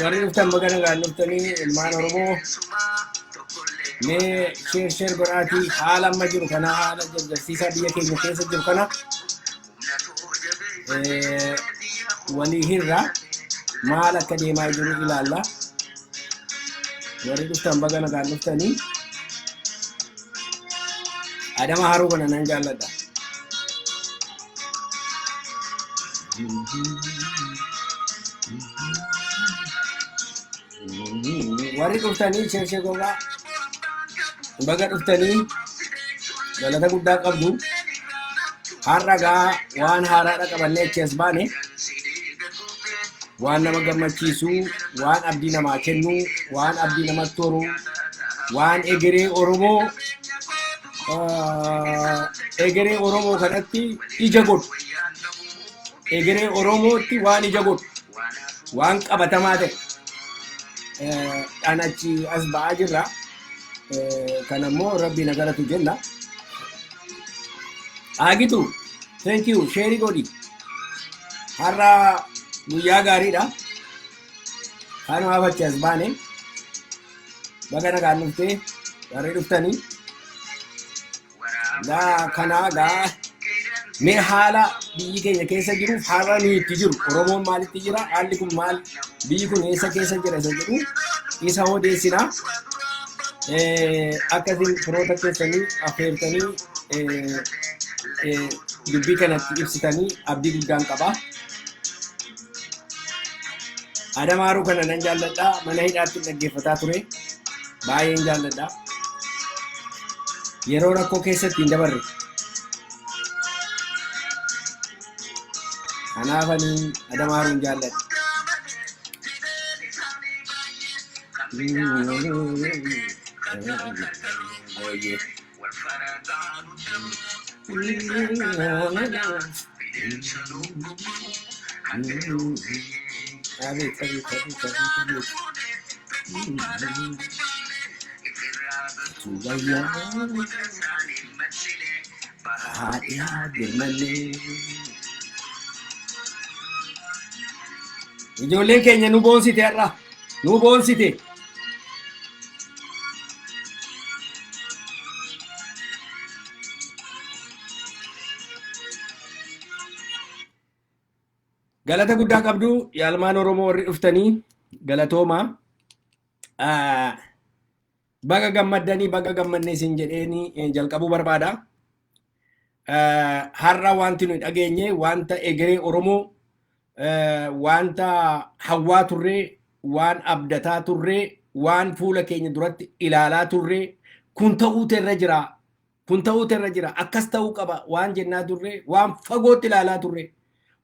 Warri dhuftan baga nagaan dhuftanii, ilmaan Oromoo. Mee share share godhaatii haala amma jiru kana, haala jajjabsiisaa biyya keenya keessa jiru kana walii hirra, maal akka deemaa jiru ilaalla. Warri dhuftan baga nagaan dhuftanii. Adama Haroo kana nan jaalladha. Warri dhuftanii share share godhaa. Baga dhuftanii, galata guddaa qabdu. Har'a gaa waan haaraadha qabannee achi as baane, waan nama gammachiisu, waan abdii namaa kennu, waan abdii namatti horu, waan egeree Oromoo kanatti ija godhu, egeree Oromootti waan ija godhu, waan qabatamaa ta'e dhaan achi as ba'aa jirra. Kan ammoo Rabbi na galatu jenna. Aagitu, thank you, share godhi. Har'a guyyaa gaariidha. Kanumaaf achi as baane. Baga nagaan dhuftee, warri dhuftanii. Gaa kanaa gaa mee haala biyyi keenya keessa jiruuf har'a nuyi itti jiru, Oromoon maalitti jira, haalli kun maal, biyyi kun eessa keessa jira isa jedhu isa odeessina. Akkasin firoota keessanii affeertanii dubbii kanatti ibsitanii abdii guddaan qaba. Adamaaruu kana nan jaalladha. Mana hidhaatti dhaggeeffataa ture. Baay'een jaalladha. Yeroo rakkoo keessatti hin dabarre. Kanaaf ani Adamaaruun jaalladha. Ooyyee. Abeet, abeet, abeet, abeet, abeet. Wayyaa haadhi birmallee. Ijoolleen keenya nu boonsite har'a. Nu boonsite. Galata guddaa qabdu, yaalmaan Oromoo, warri dhuftanii galatoomaa. Baga gammaddanii, baga gammanne isin jedheeni jalqabuu barbaada. Har'a wanti nuyi dhageenye wanta egeree Oromoo, wanta hawwaa turree, waan abdataa turree, waan fuula keenya duratti ilaalaa turree, kun ta'uutu irra jira. Kun ta'uutu irra jira. Akkas ta'uu qaba waan jennaa turree, waan fagootti ilaalaa turree,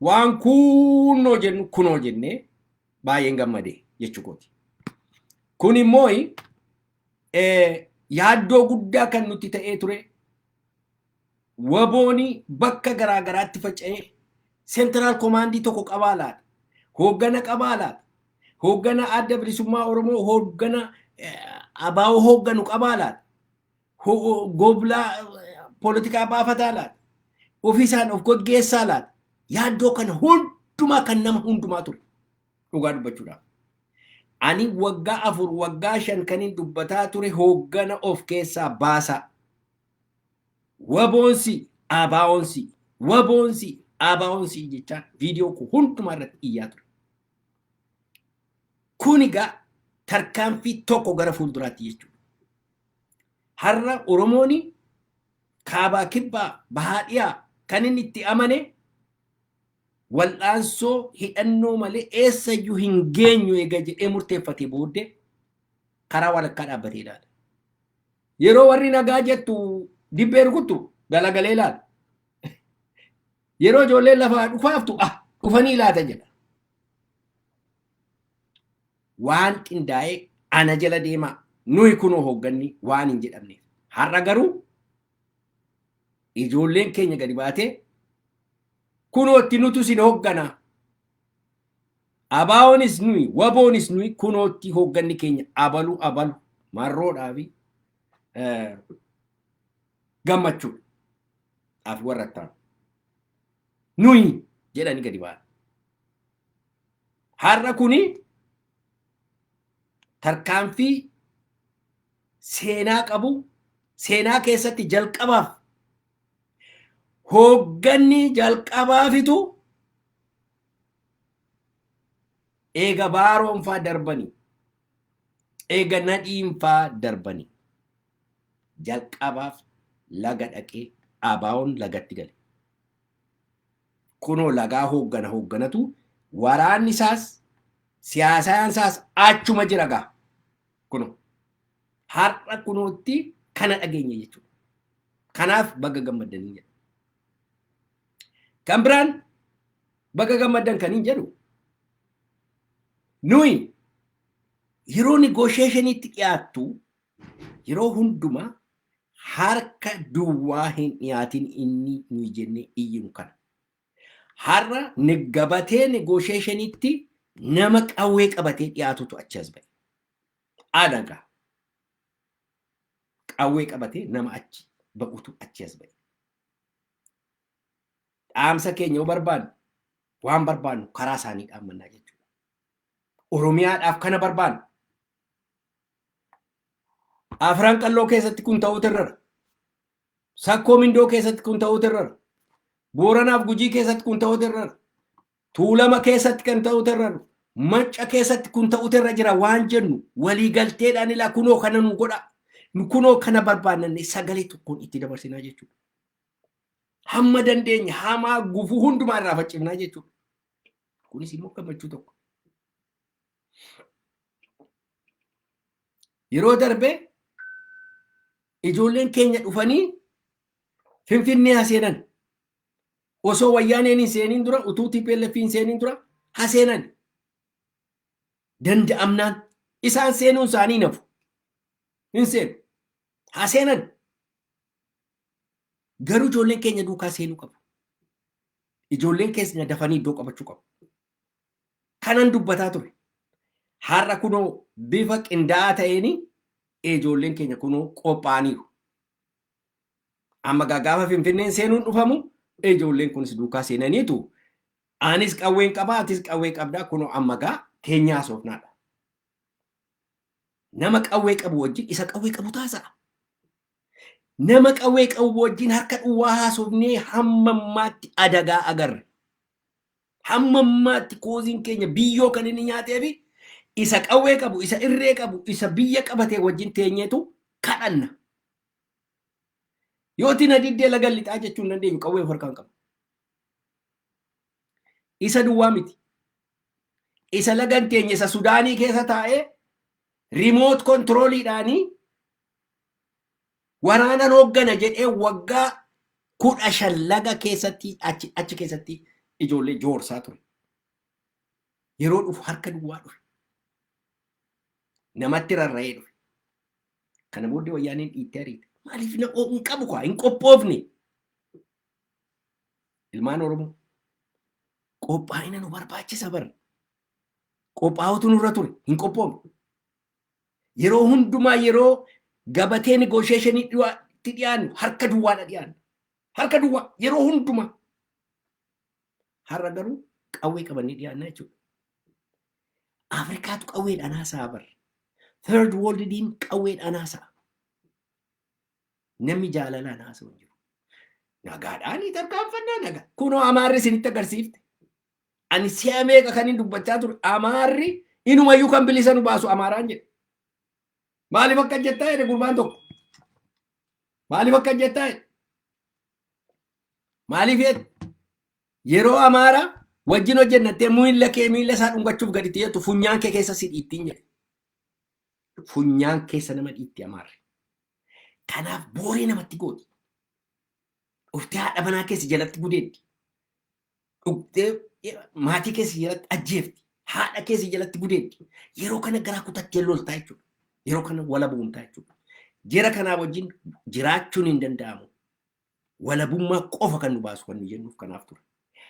waan kunoo jennu kunoo jennee baay'een gammade jechuu kooti. Kun immoo yaaddoo guddaa kan nutti ta'ee ture, WBOni bakka garaa garaatti faca'ee central command tokko qabaa laata? Hooggana qabaa laata? Hooggana Adda Bilisummaa Oromoo, hooggana ABO hoogganu qabaa laata? Goblaa poolitikaa baafataa laata? Ofiisaan of gaggeessaa laata? Yaaddoo kana hundumaa kan nama hundumaa ture. Dhugaa dubbachuudhaaf. Ani waggaa 4, waggaa 5 kanin dubbataa ture hooggana of keessaa baasaa. Waboonsi, abaa'oonsi, waboonsi, abaa'oonsi jechaa viidiyoo koo hundumaa irratti iyyaa ture. Kun egaa tarkaanfii tokko gara fuulduraatti jechuudha. Har'a Oromoon kaabaa, kibbaa, bahaa, dhiyaa kan inni itti amane wal'aansoo hidhannoo malee eessayyuu hin geenyu eega jedhee murteeffatee booddee karaa walakkaa dhaabbatee ilaala. Yeroo warri nagaa jettu dibbee rukuttu galagalee ilaala. Yeroo ijoolleen lafaa dhufaaftu dhufanii ilaata jedha. Waan qindaa'ee ana jala deemaa, nuyi kunoo hoogganni waan hin jedhamneef. Har'a garuu ijoolleen keenya gadi baatee kunootti nutu isin hoogganaa. Abaa'oonis nuyi, waboonis nuyi, kunootti hoogganni keenya abalu abalu marroodhaa fi gammachuudha. Fi warra ta'an. Nuyi jedhanii gadi ba'an. Har'a kuni tarkaanfii seenaa qabu, seenaa keessatti jalqabaaf hoogganni jalqabaafitu eega baaroonfaa darbanii, eega nadhiinfaa darbanii, jalqabaaf laga dhaqee abaa'oon lagatti gale. Kunoo lagaa hooggana hoogganatu, waraanni isaas siyaasaan isaas achuma jira gaa. Kunoo har'a kunootti kana dhageenya jechuudha. Kanaaf baga gammaddanii jedha. Kan biraan baga gammaddan kan hin jedhu, nuyi yeroo negotiationiitti dhiyaattu yeroo hundumaa harka duwwaa hin dhiyaatin, inni nuyi jennee iyyinu kana. Har'a gabatee negotiationiitti nama qawwee qabatee dhiyaatutu achi as ba'e. Adagaa. Qawwee qabatee nama achi ba'utu achi as ba'e. Dhaamsa keenya yoo barbaannu, waan barbaannu karaa isaanii dhaammannaa jechuudha. Oromiyaadhaaf kana barbaannu. Afran Qalloo keessatti kun ta'uutu irra. Sakkoo Mindoo keessatti kun ta'uutu irra. Booranaaf Gujii keessatti kun ta'uutu irra. Tuulama keessatti kan ta'uutu irra. Macca keessatti kun ta'uutu irra jira waan jennu waliigalteedhaan ilaa kunoo kana nu godha. Kunoo kana barbaannanne sagalee tokkoon itti dabarsinaa jechuudha. Hamma dandeenye hamaa gufuu hundumaa irraa faccifnaa jechuudha. Kunis immoo gammachuu tokko. Yeroo darbe ijoolleen keenya dhufanii Finfinnee haseenan. Osoo wayyaaneen hin seeniin dura, utuu TPLF hin seeniin dura haseenan. Danda'amnaan isaan seenuun isaanii nafu. Hin seenu. Haseenan. Garuu ijoolleen keenya duukaa seenuu qabu. Ijoolleen keenya dafanii iddoo qabachuu qabu. Kanan dubbataa ture. Har'a kunoo bifa qindaa'aa ta'een ijoolleen keenya kunoo qophaa'aniiru. Amma gaafa Finfinneen seenuun dhufamu ijoolleen kunis duukaa seenaniitu anis qawween qabaa, atis qawwee qabdaa, kunoo amma gaa teenyaa haasofnaadha. Nama qawwee qabu wajjin isa qawwee qabu taasa'a. Nama qawwee qabu wajjin harka duwwaa haasofnee hamma ammaatti adagaa agarre. Hamma ammaatti koziin keenya biyyoo kan inni nyaatee fi isa qawwee qabu, isa irree qabu, isa biyya qabatee wajjin teenyeetu kadhanna. Yoo tina diddee laga lixaa jechuu hin dandeenyu, qawwee of harkaan qabu. Isa duwwaa miti. Isa lagan teenye, isa Sudaanii keessa taa'ee remote controliidhaanii waraanan hooggana jedhee waggaa 15 laga keessatti achi keessatti ijoollee joorsaa ture. Yeroo dhufu harka duwwaa dhufe. Namatti rarra'ee dhufe. Kana booddee wayyaaneen dhiittee ariite. Maaliif na hin qabu kaa hin qophoofne. Ilmaan Oromoo, qophaa'ina nu barbaachisa bara. Qophaa'utu nurra ture, hin qophoofne. Yeroo hundumaa yeroo Gabatee negotiationii itti dhiyaannu harka duwwaadha dhiyaannu. Harka duwwaa yeroo hundumaa. Har'a garuu qawwee qabannee dhiyaannaa jechuudha. Afrikaatu qawweedhaan haasa'a bara. Third worldiin qawweedhaan haasa'a. Namni jaalalaan haasa'u hin jiru. Nagaadhaan tarkaanfannaa nagaa. Kunoo Amaarri isinitti agarsiifte. Ani si'a meeqa kan hin dubbachaa ture. Amaarri inumayyuu kan bilisa nu baasu Amaaraan jedhe. Maaliif akka jettaa jedhe gurbaan tokko. Maaliif akka jettaa jedhe. Maaliif jedhe. Yeroo Amaara wajjin hojjennattee miila kee miila isaa dhungachuuf gadi jettu funyaan kee keessa si dhiittiin jedhe. Funyaan keessa nama dhiitti Amaarri. Kanaaf booree namatti gooti. Dhuftee haadha manaa keessa jalatti gudeeddi. Dhuftee maatii keessa jalatti ajjeefti. Haadha keessa jalatti gudeeddi. Yeroo kana garaa kutattee loltaa jechuudha. Yeroo kana walaboomtaa jechuudha. Jara kanaa wajjin jiraachuun hin danda'amu. Walabummaa qofa kan nu baasu kan nu jennuuf kanaaf ture.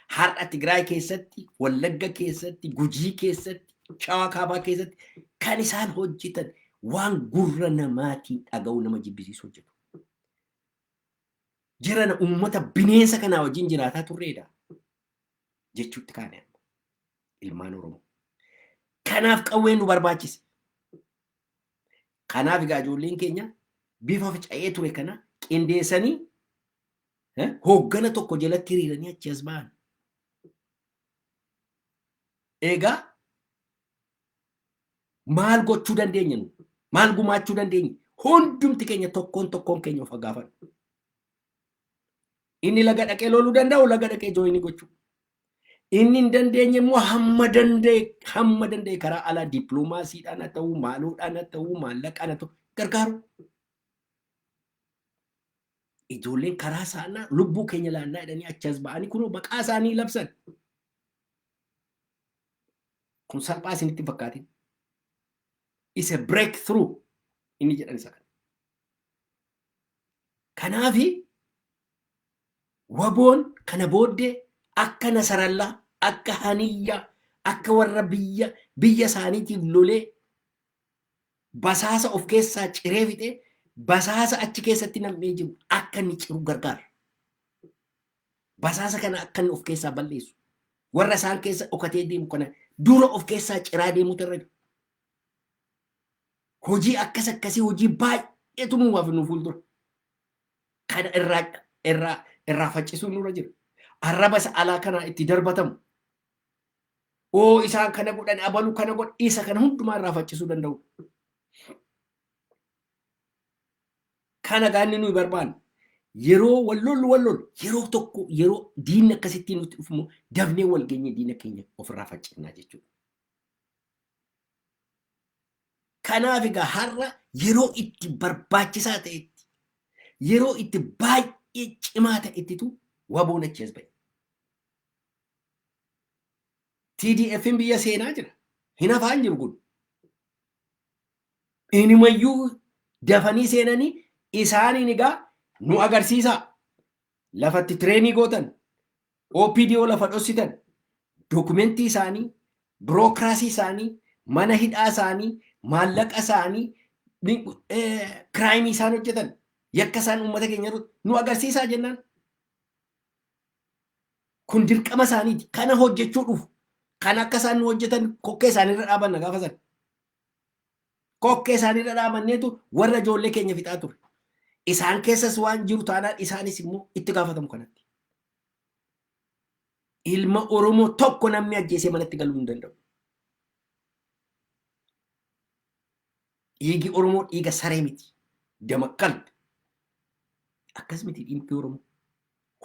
Har'a Tigraay keessatti, Wallagga keessatti, Gujii keessatti, Shawaa Kaabaa keessatti kan isaan hojjetan waan gurra namaatiin dhaga'u nama jibbisiisu hojjetu. Jirana uummata bineensa kanaa wajjin jiraataa turreedha jechuutti kaane amma ilmaan Oromoo. Kanaaf qawween nu barbaachise. Kanaaf egaa ijoolleen keenya bifa faca'ee ture kana qindeessanii hooggana tokko jalatti hiriiranii achi as ba'an. Egaa maal gochuu dandeenya nu? Maal gumaachuu dandeenya? Hundumti keenya tokkoon tokkoon keenya of gaafannu. Inni laga dhaqee loluu danda'u laga dhaqee join gochuu. Inni hin dandeenye immoo hamma danda'e karaa alaa dippiloomaasiidhaan haa ta'u, maaloodhaan haa ta'u, maallaqaan haa ta'u gargaaru. Ijoolleen karaa isaanii lubbuu keenya laannaa jedhanii achi as ba'anii kunoo maqaa isaanii labsan. Kun salphaa isinitti hin fakkaatin. Isa breakthrough inni jedhan isa kana. Kanaafi WBOn kana booddee akka Nasarallaa, akka Haniyyaa, akka warra biyya isaaniitiif lolee basaasa of keessaa ciree fixee basaasa achi keessatti nam'ee jiru akka inni ciru gargaara. Basaasa kana akka inni of keessaa balleessu. Warra isaan keessa dhokatee deemu kana dura of keessaa ciraa deemutu irra jira. Hojii akkas akkasii hojii baay'eetu nuuf nu fuuldura. Kana irraa faccisuun nurra jira. Arraba isa alaa kanaa itti darbatamu. Oo, isaan kana godhan, abalu kana godhan, isa kana hundumaa irraa faccisuu danda'u. Kana gaanni nuyi barbaannu. Yeroo wal lollu wal lollu, yeroo tokko yeroo diinni akkasittiin nutti dhufu dafnee wal geenye diina keenya ofirraa faccifnaa jechuudha. Kanaaf egaa har'a yeroo itti barbaachisaa ta'etti, yeroo itti baay'ee cimaa ta'ettitu WBOn achi as ba'e. TDF'n biyya seenaa jira. Hin hafaan jiru kun. Inumayyuu dafanii seenanii isaaniin egaa nu agarsiisaa. Lafatti train gootan, OPDO lafa dhossitan, dokumentii isaanii, birookiraasii isaanii, mana hidhaa isaanii, maallaqa isaanii, crime isaan hojjetan, yakka isaan uummata keenya irratti nu agarsiisaa jennaan. Kun dirqama isaaniiti. Kana hojjechuu dhufu. Kan akka isaan nu hojjetan kokkee isaaniirra dhaabanna gaafa sana. Kokkee isaaniirra dhaabanneetu warra ijoollee keenya fixaa ture. Isaan keessas waan jiru taanaan isaanis immoo itti gaafatamu kanatti. Ilma Oromoo tokko namni ajjeesee manatti galuu hin danda'u. Dhiigi Oromoo dhiiga saree miti. Damakkal. Akkas miti dhiigni Oromoo.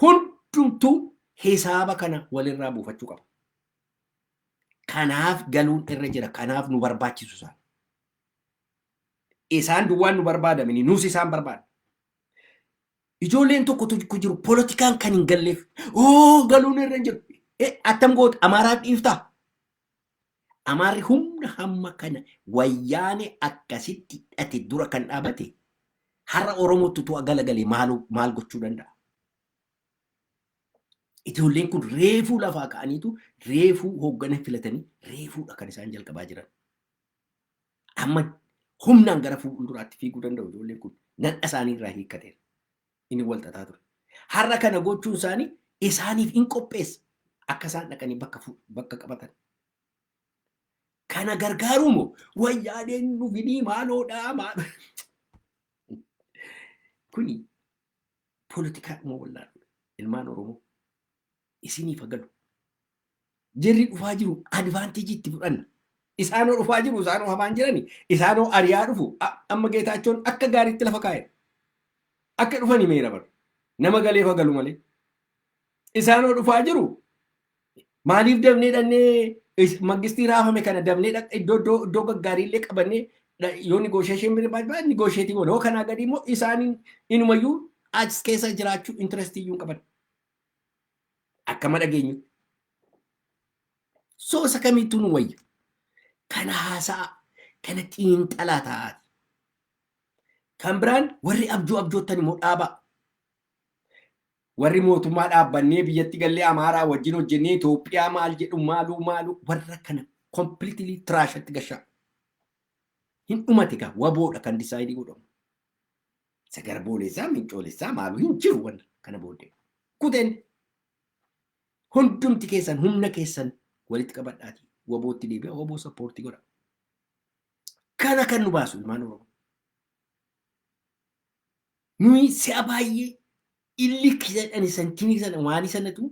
Hundumtuu hisaaba kana walirraa buufachuu qaba. Kanaaf galuun irra jira. Kanaaf nu barbaachisu isaan. Isaan duwwaan nu barbaadamini, nus isaan barbaada. Ijoolleen tokko tokko jiru polotikaan kan hin galleef. Oo, galuun irra hin jiru. Attam goota Amaaraaf dhiiftaa? Amaarri humna hamma kana wayyaane akkasitti hidhate dura kan dhaabate har'a Oromootti utuu galagalee maal gochuu danda'a? Ijoolleen kun reefuu lafaa ka'aniitu reefuu hooggana filatanii reefuudha kan isaan jalqabaa jiran. Amma Humnaan gara fuulduraatti fiiguu danda'u ijoolleen kun nadha isaanii irraa hiikkateera. Inni wal xaxaa ture. Har'a kana gochuun isaanii isaaniif hin qopheessa. Akka isaan dhaqanii bakka qabatan. Kana gargaaruu moo wayyaaneen nu finii maaloodhaa maal. Kuni poolitikaadhuma wallaaluudha. Ilmaan Oromoo isiniif agalu. Jarri dhufaa jiru advantage itti fudhanna. Isaanoo dhufaa jiru, isaanoo hamaan jirani, isaanoo ari'aa dhufu. Amma Geetaachoon akka gaariitti lafa kaa'e. Akka dhufani meera bara. Nama galeef agalu malee. Isaanoo dhufaa jiru. Maaliif dabnee dhannee mangistii raafame kana dabnee iddoo iddoo iddoo gaggaarii illee qabannee yoo negotiation barbaade negotiate goona. Yoo kanaa gadi immoo isaaniin inumayyuu as keessa jiraachuu interest iyyuu hin qaban. Akkama dhageenyutti. So isa kamiitu nu wayya? Kana haasa'a, kana xiinxalaa ta'aati. Kan biraan warri abjuu abjoottan immoo dhaabaa. Warri mootummaa dhaabbannee biyyatti gallee Amaaraa wajjin hojjennee Itoophiyaa maal jedhu maaluu maaluu warra kana completely trashatti gashaa. Hin dhumate gaa waboodha kan decide godhamu. Isa garbooleessaa mincoolessaa maaluu hin jiru wanna kana booddee. Kuteen hundumti keessan humna keessan walitti qabadhaati wabootti deebi'a, waboo support godha. Kana kan nu baasu, ilmaan Oromoo. Nuyi si'a baay'ee illi jedhani santinii sana waan sanatu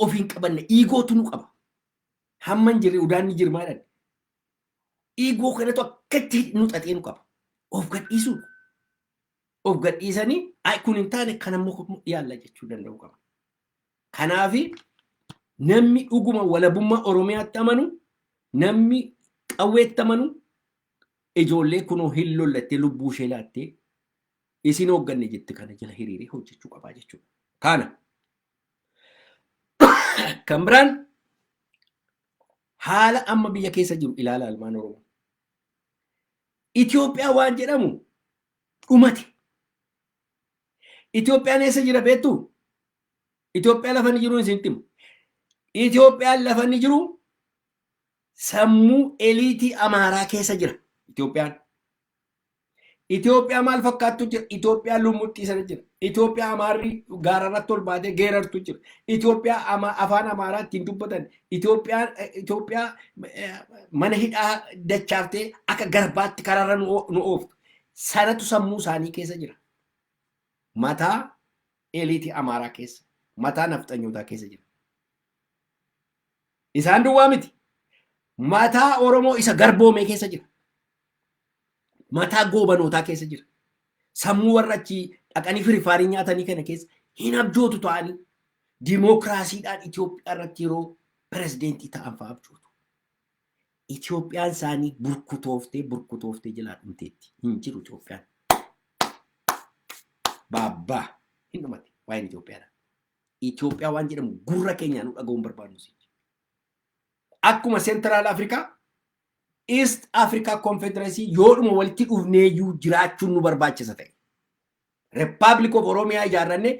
ofiin qabanne egotu nu qaba. Hamma hin jirre udaan ni jirmaa jedhan. Ego kanatu akkatti nu xaxee nu qaba. Of gadhiisuudha. Of gadhiisanii ay kun hin taane kan ammoo yaalla jechuu danda'u qaba. Kanaafi namni dhuguma walabummaa Oromiyaatti amanu, namni qawweetti amanu, ijoollee kunoo hin lollattee lubbuu ishee laattee isin hoogganne jette kana jala hiriiree hojjechuu qabaa jechuudha. Kana. Kan biraan haala amma biyya keessa jiru ilaala, ilmaan Oromoo. Itoophiyaa waan jedhamu dhumate. Itoophiyaan eessa jira beektu? Itoophiyaa lafa inni jiru isinitti himu. Itoophiyaan lafa inni jiru sammuu elite Amaaraa keessa jira Itoophiyaan. Itoophiyaa maal fakkaattu jira? Itoophiyaa lummuxxii sana jira. Itoophiyaa Amaarri gaararratti ol baatee geerartu jira. Itoophiyaa afaan Amaaraa ittiin dubbatan. Itoophiyaa mana hidhaa dachaaftee akka garbaatti karaarra nu ooftu. Sanatu sammuu isaanii keessa jira. Mataa elite Amaaraa keessa, mataa nafxanyootaa keessa jira. Isaan duwwaa miti. Mataa Oromoo isa garboomee keessa jira. Mataa goobanootaa keessa jira. Sammuu warra achii dhaqanii firifaarii nyaatanii kana keessa hin abjootu ta'anii dimookiraasiidhaan Itoophiyaa irratti yeroo pirezidentii ta'an fa'aa abjootu. Itoophiyaan isaanii burkutooftee burkutooftee jalaa dhumteetti. Hin jiru Itoophiyaan. Baabbaa hin dhumate waa'een Itoophiyaadha. Itoophiyaa waan jedhamu gurra keenyaan nu dhaga'uun barbaadnu sichi. Akkuma Central Africa, East Africa Confederacy yoodhuma walitti dhufneeyyuu jiraachuun nu barbaachisa ta'e. Republic of Oromiyaa ijaarranne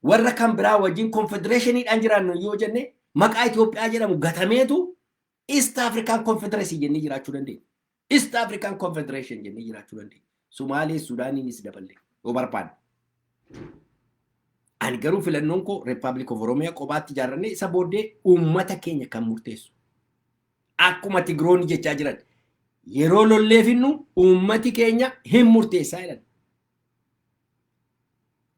warra kan biraa wajjin confederationiidhaan jiraannu yoo jenne, maqaa Itoophiyaa jedhamu gatameetu East African Confederacy jennee jiraachuu dandeenya. East African Confederation jennee jiraachuu dandeenya. Sumaalee, Sudaaniinis daballee yoo barbaanne. Ani garuu filannoon koo Republic of Oromiyaa kophaatti ijaarrannee isa booddee uummata keenya kan murteessu. Akkuma Tigiroonni jechaa jiran, yeroo lollee finnu uummati keenya hin murteessaa jedhan.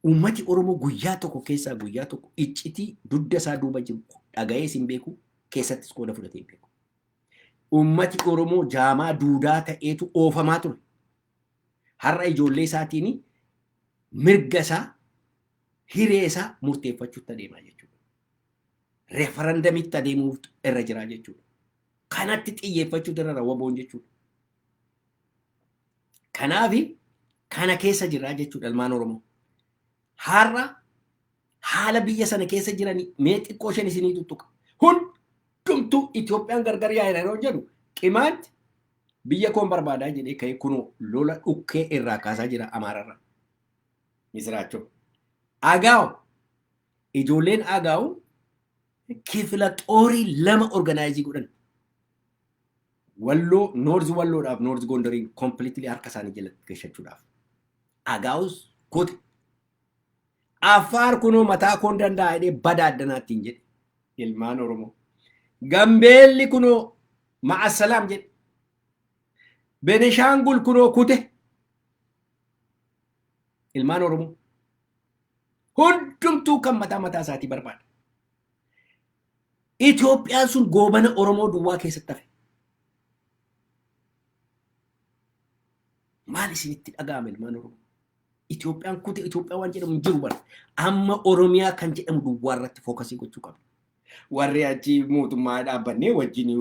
Uummati Oromoo guyyaa tokko keessaa guyyaa tokko iccitii dugda isaa duuba jiru dhaga'ees hin beeku, keessattis qooda fudhatee hin beeku. Uummati Oromoo jaamaa duudaa ta'eetu oofamaa ture. Har'a ijoollee isaatiin mirga isaa, hiree isaa murteeffachuutti adeemaa jechuudha. Referendumitti adeemuuf irra jira jechuudha. Kanatti xiyyeeffachuutu irra waboon jechuudha. Kanaaf kana keessa jira jechuudha, ilmaan Oromoo. Har'a haala biyya sana keessa jiran mee xiqqoo shan isinii tuttuqa. Hundumtuu Itoophiyaan gargar yaa'eera yeroo jedhu, Qimaanti biyya koon barbaadaa jedhee ka'ee kunoo lola dhukkee irraa kaasaa jira Amaararra. Misiraachoo. Agaaw, ijoolleen Agaaw kifila xoorii lama organize godhan. Walloo, North Walloodhaaf North Gondariin completely harka isaanii jalatti gashachuudhaaf. Agaawus kute. Affaar kunoo mataa koon danda'a jedhee bada addanaattiin jedhe. Ilmaan Oromoo. Gambeelli kunoo ma'assalaam jedhe. Benishaangul kunoo kute. Ilmaan Oromoo. Hundumtuu kan mataa mataa isaatii barbaada. Itoophiyaan sun goobana Oromoo duwwaa keessatti hafe. Maal isinitti dhaga'ama, ilmaan Oromoo? Itoophiyaan kute. Itoophiyaa waan jedhamu hin jiru bara. Amma Oromiyaa kan jedhamu duwwaa irratti focus gochuu qabna. Warri achi mootummaa dhaabbannee wajjin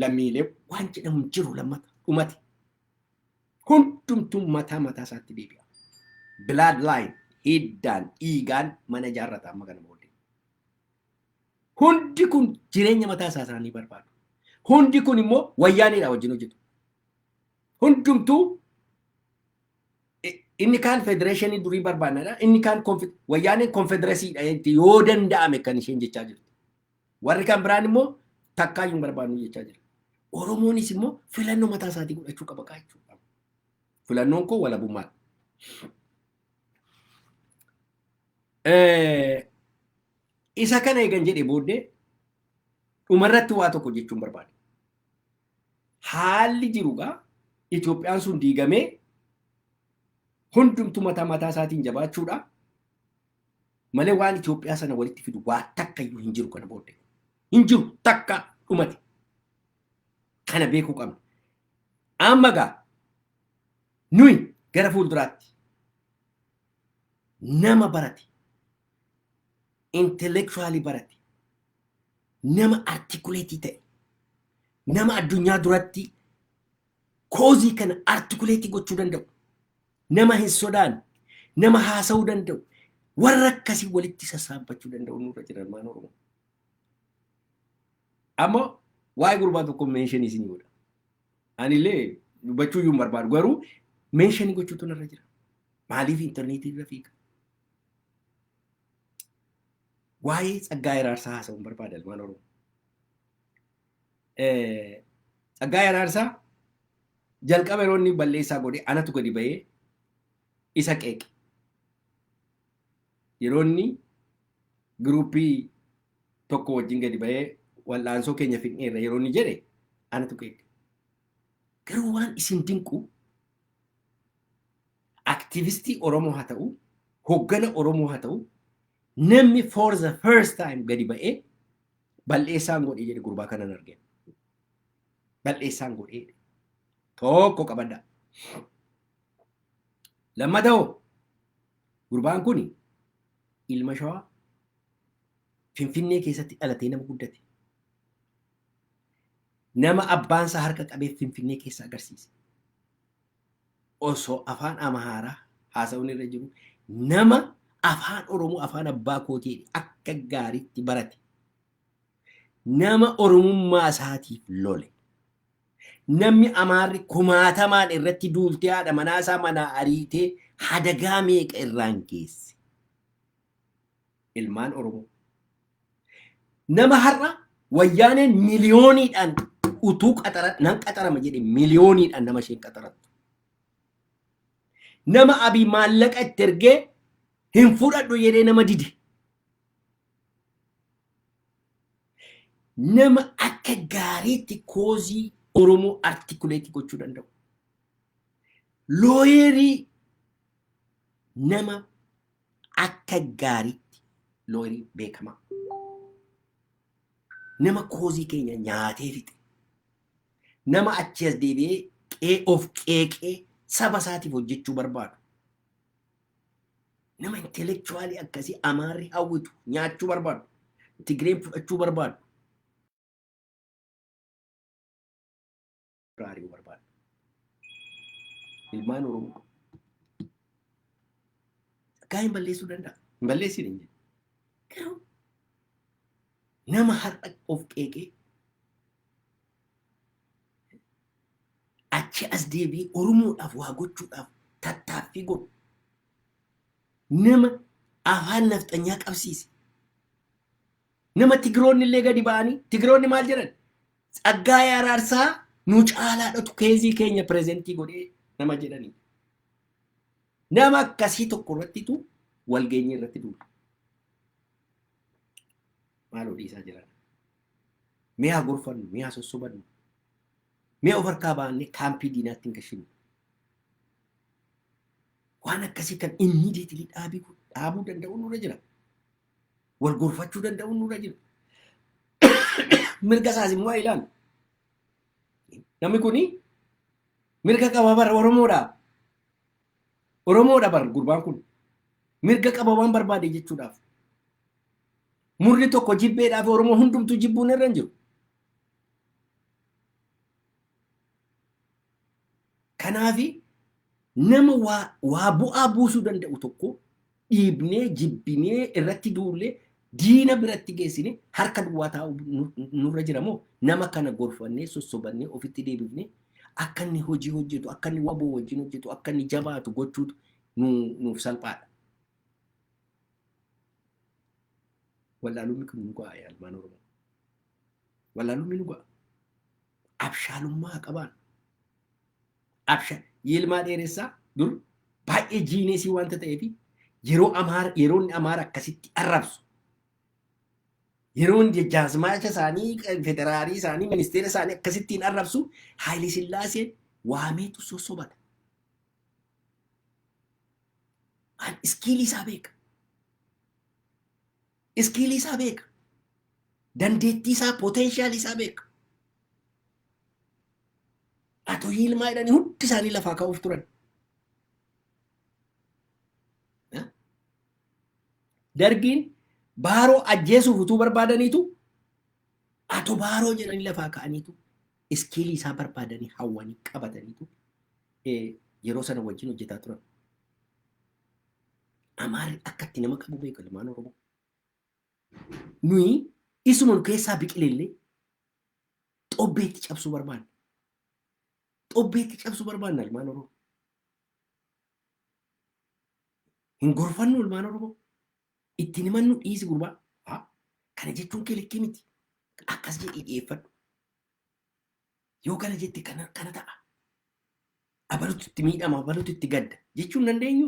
lammiilee waan jedhamu hin jiru, lammata dhumate. Hundumtuu mataa mataa isaatti deebi'a. Blood line, hiddaan dhiigaan mana ijaarrata amma kana booddee. Hundi kun jireenya mataa isaa isaanii barbaadu. Hundi kun immoo wayyaaneedha wajjin hojjetu. Hundumtuu inni kaan federeeshinii durii barbaannadha. Inni kaan wayyaaneen confederacy dha yoo danda'ame kan isheen jechaa jirtu. Warri kan biraan immoo takkaayyuu hin barbaannu jechaa jira. Oromoonis immoo filannoo mataa isaatii godhachuu qaba jechuudha. Filannoon koo walabummaadha. Isa kana eegan jedhee booddee dhumarratti waa tokko jechuun barbaada. Haalli jiru gaa Itoophiyaan sun diigamee hundumtu mataa mataa isaatiin jabaachuudha. Malee waan Itoophiyaa sana walitti fidu waa takka iyyuu hin jiru kana booddee. Hin jiru, takka dhumate. Kana beekuu qabna. Amma gaa nuyi gara fuulduraatti nama barate, intellectually barate, nama articulate ta'e, nama addunyaa duratti cause kana articulate gochuu danda'u, nama hin sodaanne, nama haasa'uu danda'u, warra akkasii walitti sassaabbachuu danda'u nurra jira, ilmaan Oromoo. Amma waa'ee gurbaa tokko mention isinii godha. Anillee dubbachuu iyyuu hin barbaadu, garuu mention gochuutu narra jira. Maaliif intarneetii irra fiiga? Waa'ee Tsaggaayee Araarsaa haasa'uun barbaada, ilmaan Oromoo. Tsaggaayee Araarsaa jalqaba yeroo inni balleessaa godhe anatu gadi ba'ee isa qeeqe. Yeroo inni group tokko wajjin gadi ba'ee wal'aansoo keenya fixneerra yeroo inni jedhe anatu qeeqe. Garuu waan isin dinqu, aktivistii Oromoo haa ta'u, hoggana Oromoo haa ta'u, namni for the first time gadi ba'ee balleessaan godhee jedhe gurbaa kanan argeen. Balleessaan godhee tokko qabadha. Lammataa hoo, gurbaan kun ilma Shawaa, Finfinnee keessatti dhalatee nama guddate. Nama abbaansaa harka qabee Finfinnee keessa agarsiise. Osoo afaan Amaaraa haasa'uun irra jiru nama afaan Oromoo afaan abbaa kootii akka gaariitti barate. Nama Oromummaa isaatiif lole. Namni Amaarri kumaatamaan irratti duultee haadha manaa isaa manaa ariitee hadagaa meeqa irraan geesse. Ilmaan Oromoo. Nama har'a wayyaaneen miliyooniidhaan utuu qaxara nan qaxarama jedhe miliyooniidhaan nama isheen qaxarattu. Nama Abii maallaqa itti ergee hin fudhadhu jedhee nama dide. Nama akka gaariitti cause Oromoo articulate gochuu danda'u. Lawyer, nama akka gaariitti lawyer beekamaa. Nama cause keenya nyaatee fixe. Nama achi as deebi'ee qee of qeeqee saba isaatiif hojjechuu barbaadu. Nama intellectual akkasii Amaarri hawwitu nyaachuu barbaadu. Tigreen fudhachuu barbaadu. Ari'uu barbaadu. Ilmaan Oromoo. Gaa'in balleessuu danda'a. Hin balleessin hin jedhu. Garuu nama har'a of qeeqee achi as deebi'ee Oromoodhaaf waa gochuudhaaf tattaaffii godhu. Nama afaan nafxanyaa qabsiise. Nama Tigiroonni illee gadi ba'anii, Tigiroonni maal jedhan? Tsaggaayee Araarsaa Nu caalaadhatu case keenya present godhee nama jedhanii. Nama akkasii tokko irrattitu walgeenyii irratti duula. Maaloo dhiisaa jiran. Mee haa gorfannu, mee haa sossobannu. Mee of harkaa baannee kaampii diinaatti hin gashinu. Waan akkasii kan immediately dhaabuu danda'u nurra jira. Wal gorfachuu danda'u nurra jira. Mirga isaas immoo haa ilaalu. Namni kuni mirga qaba bara, Oromoodha. Oromoodha bara gurbaan kun. Mirga qaba waan barbaade jechuudhaaf. Murni tokko jibbeedhaaf Oromoo hundumtuu jibbuun irra hin jiru. Kanaafi nama waa bu'aa buusuu danda'u tokko dhiibnee, jibbinee, irratti duullee, diina biratti geessine harka duwwaa taa'uu nurra jira moo, nama kana gorfannee, sossobannee, ofitti deebifnee akka inni hojii hojjetu, akka inni WBO wajjin hojjetu, akka inni jabaatu gochuutu nuuf salphaadha? Wallaalummi kun nu ga'a, ilmaan Oromoo. Wallaalummi nu ga'a. Abshaalummaa qabaan. Absha Yilmaa Dheeressaa dur baay'ee genius wanta ta'eef, yeroo Amaara, yeroo inni Amaara akkasitti arrabsu, yeroo inni jaazmaacha isaanii, federaalii isaanii, ministeera isaanii akkasittiin arrabsu, Haayile Sillaaseen waameetu sossobata. Skill isaa beeka. Skill isaa beeka. Dandeettii isaa, potential isaa beeka. Atoo Yilmaa jedhanii hundi isaanii lafaa ka'uuf turan. Dargiin Baaroo ajjeesuuf utuu barbaadaniitu, Ato Baaroo jedhanii lafaa ka'aniitu skill isaa barbaadanii, hawwanii qabataniitu yeroo sana wajjin hojjetaa turan. Amaarri akka itti nama qabu beeku, ilmaan Oromoo. Nuyi isuma nu keessaa biqilellee xobbeetti cabsuu barbaanna. Xobbeetti cabsuu barbaanna, ilmaan Oromoo. Hin gorfannu, ilmaan Oromoo. Ittiin himannu, dhiisi gurbaa. Kana jechuun kee likkii miti. Akkas jedhii dhiyeeffadhu. Yoo kana jette kana kana ta'a. Abalutu itti miidhama, abalutu itti gadda jechuun dandeenyu.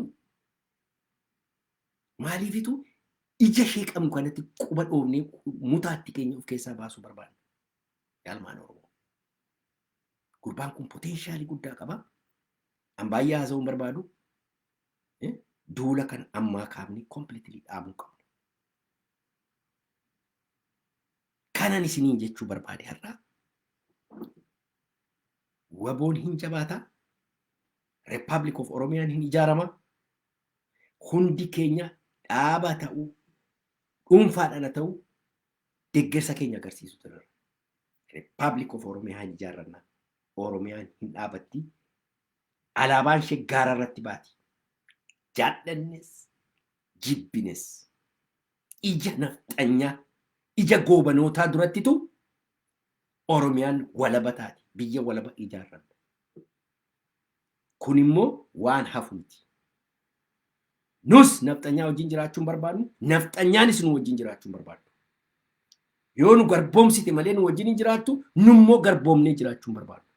Maaliifitu ija ishee qabnu kanatti quba dhoofnee mutaatti keenya of keessaa baasuu barbaanna? Ilmaan Oromoo. Gurbaan kun potential guddaa qaba. An baay'ee haasa'uu hin barbaadu. Duula kan ammaa kaafnee completely dhaabuu qabna. Kanan isiniin jechuu barbaade har'aa, WBOn hin jabaataa. Republic of Oromiyaan hin ijaarama. Hundi keenya dhaaba ta'uu, dhuunfaadhaan haa ta'u, deeggarsa keenya agarsiisu turre. Republic of Oromiyaa hin ijaarranna. Oromiyaan hin dhaabatti. Alaabaan ishee gaara irratti baati. Jaallannes jibbines ija nafxanyaa, ija goobanootaa durattitu Oromiyaan walaba taati. Biyya walaba ijaarranna. Kun immoo waan hafu miti. Nus nafxanyaa wajjin jiraachuu hin barbaadnu, nafxanyaanis nu wajjin jiraachuu hin barbaaddu. Yoo nu garboomsite malee nu wajjin hin jiraattu, nummoo garboomnee jiraachuu hin barbaadnu.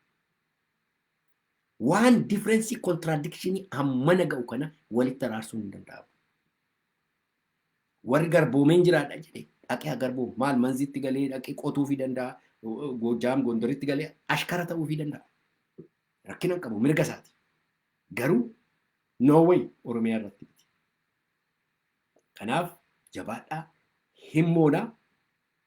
Waan difference, contradiction hammana ga'u kana walitti araarsuun hin danda'amu. Warri garboomeen jiraadha jedhe dhaqee haa garboomu. Maal, manzitti galee dhaqee qotuufii danda'a. Goojjaam Gondoritti galee ashkara ta'uufii danda'a. Rakkina hin qabu, mirga isaati. Garuu no way, Oromiyaa irratti miti. Kanaaf jabaadhaa, himmoonaa,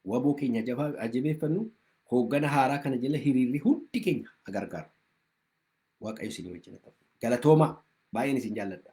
WBO keenya jabeeffannu, hooggana haaraa kana jala hiriirri hundi keenya haa gargaaru. Waaqayyo isinii wajjin haa ta'u. Galatoomaa, baay'een isin jaalladha.